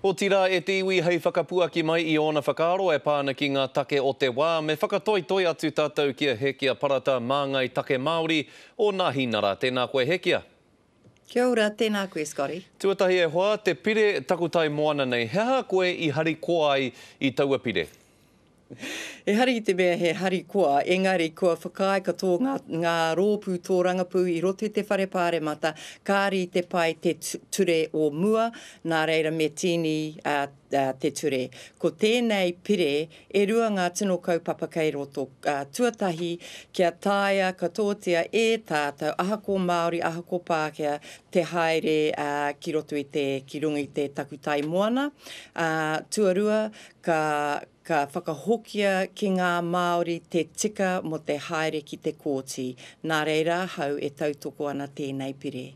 Otirā e te iwi hei whakapuaki mai i ōna whakaaro e pā ana ki ngā take o te wā, me whakatoitoi atu tātou ki a Hekia Parata, māngai take Māori o Nāhinara. Tēnā koe Hekia. Kia ora, tēnā koe Scotty. Tuatahi e hoa, te pire takutai moana nei, he aha koe i harikoa ai i taua pire? Ehara i te mea he harikoa, engari kua whakaae katoa ngā, ngā rōpū tōrangapū i roto i te Whare Pāremata kāre i te pai te ture o mua, nā reira me tīni te ture. Ko tēnei pire, e rua ngā tino kaupapa kei roto. Tuatahi, kia taea katoatia e tātou, ahako Māori, ahako Pākehā, te haere ki roto i te, ki runga i te takutai moana. Tuarua, ka, ka whakahokia ki ngā Māori te tika mō te haere ki te kōti, nā reira ahau e tautoko ana tēnei pire.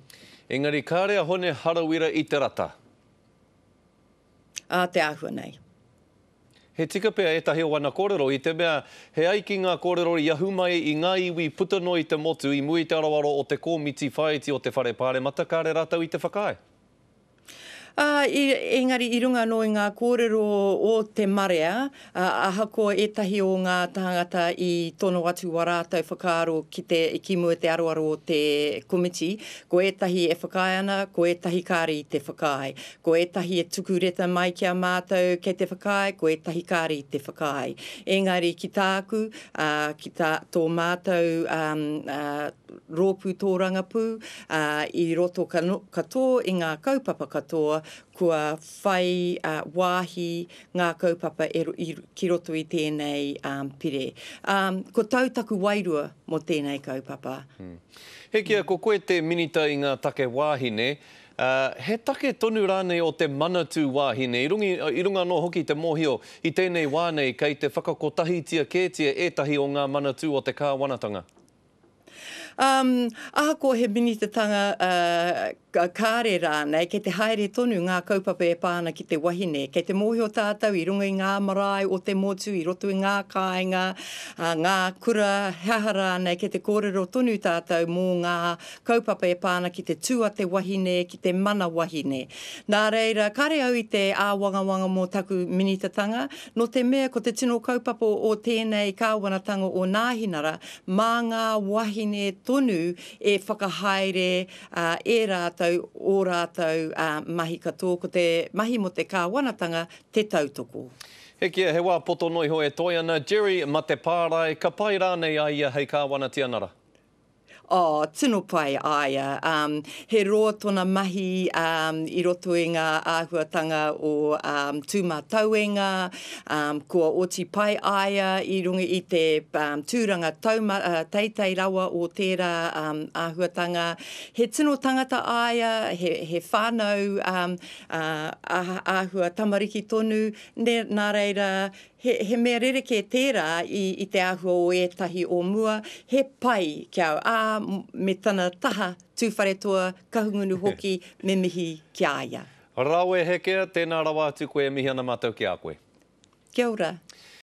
Engari kāre a Hone Harawira i te rata. Ā te āhua nei. He tika pea ētahi o ana kōrero, i te mea, he ai ki ngā kōrero i ahu mai i ngā iwi puta noa i te motu i mua i te aroaro o te Kōmiti Whāiti o te Whare Pāremata, kāre rātou i te whakaae. Ā, i, engari i runga anō i ngā kōrero o te marea, ā, ahakoa ētahi o ngā tāngata i tono atu wā rātou whakaaro ki te, ki mua i te aroaro o te komiti, ko ētahi e whakaae ana, ko ētahi kāre i te whakaae. Ko ētahi e tuku reta mai ki a mātou kei te whakaae, ko ētahi kāre i te whakaae. Engari ki tāku, ā, ki tā, tō mātou, ā, ā, rōpū tōrangapū, ā, i roto katoa i ngā kaupapa katoa kua whai wāhi ngā kaupapa e, i, ki roto i tēnei pire. Ā, ko tau taku wairua mō tēnei kaupapa. Hekia, ko koe te Minita i ngā take wāhine, ā, he take tonu rānei o te Manatū Wāhine, i runga, i runga anō hoki te mōhio, i tēnei wā nei kei te whakakotahitia kētia ētahi o ngā manatū o te kāwanatanga? Um, ahakoa he minitatanga uh, kāre rānei, kei te haere tonu ngā kaupapa e pā ana ki te wahine. Kei te mōhio tātou i runga i ngā marae o te motu, i roto i ngā kāinga, uh, ngā kura, he aha rānei, kei te kōrero tonu tātou mō ngā kaupapa e pā ana ki te tū a te wahine, ki te mana wahine. Nā reira, kāre au i te āwangawanga mō taku minitatanga, nō te mea ko te tino kaupapa o tēnei kāwanatanga o Nāhinara, Mā ngā wahine tonu e whakahaere e rātou ō rātou mahi katoa, ko te mahi mō te kāwanatanga te tautoko. Hekia, he wā poto noa iho e toe ana, Jerry, ma te pārae, ka pai rānei a ia hei Kāwana Tianara? Oh, tino pai a ia. Um, he roa tona mahi um, i roto i ngā āhuatanga o um, Tūmatauenga, um, kua oti pai a ia i runga i te um, tūranga tauma, uh, teitei rawa o tērā um, āhuatanga. He tino tangata a ia, he, he whānau um, uh, āhua tamariki tonu, ne, nā reira, He, he mea rerekē tērā i, i te āhua o ētahi o mua, he pai ki a au, ā, me tana taha Tūwharetoa, Kahungunu hoki, me mihi ki a ia. Rawe Hekea, tēnā rawa atu koe e mihi ana mātou ki a koe. Kia ora.